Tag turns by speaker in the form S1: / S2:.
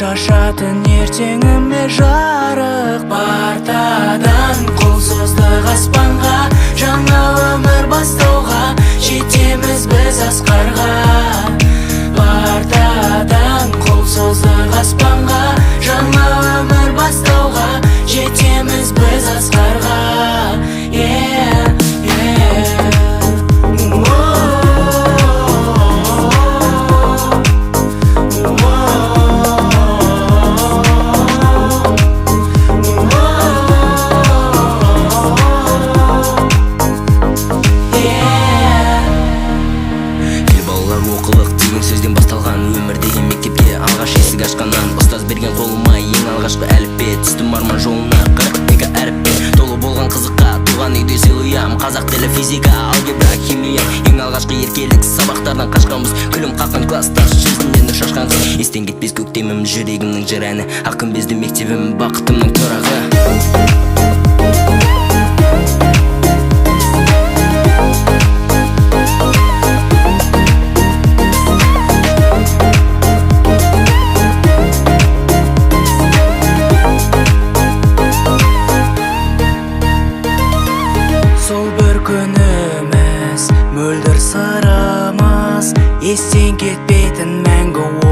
S1: Шашатын ертеңіме жарық. Партадан қол создық аспанға, жаңа өмір бастауға, жетеміз біз асқарға. Партадан қол создық аспанға, жаңа өмір бастауға, жетеміз біз асқарға. Yeah, yeah. Yeah.
S2: Ел балалар, оқылық деген сөзден басталған өмір деген мектепке алғаш есік ашқаннан, ұстаз берген қолыма ең алғашқы әліппе, түстім арман жолына 42 әріппен. Толы болған қызыққа туған үйде сыйлы ұям, қазақ тілі, физика, алгебра, химия. Ең алғашқы еркелік сабақтардан қашқанбыз, күлім қаққан классташ, жүзінен нұр шашқан қыз. Естен кетпес көктемім, жүрегімнің жыр әні, ақ күмбезді мектебім, бақытымның тұрағы.
S1: Сол бір күніміз, мөлдір сырымыз, естен кетпейтін мәңгі.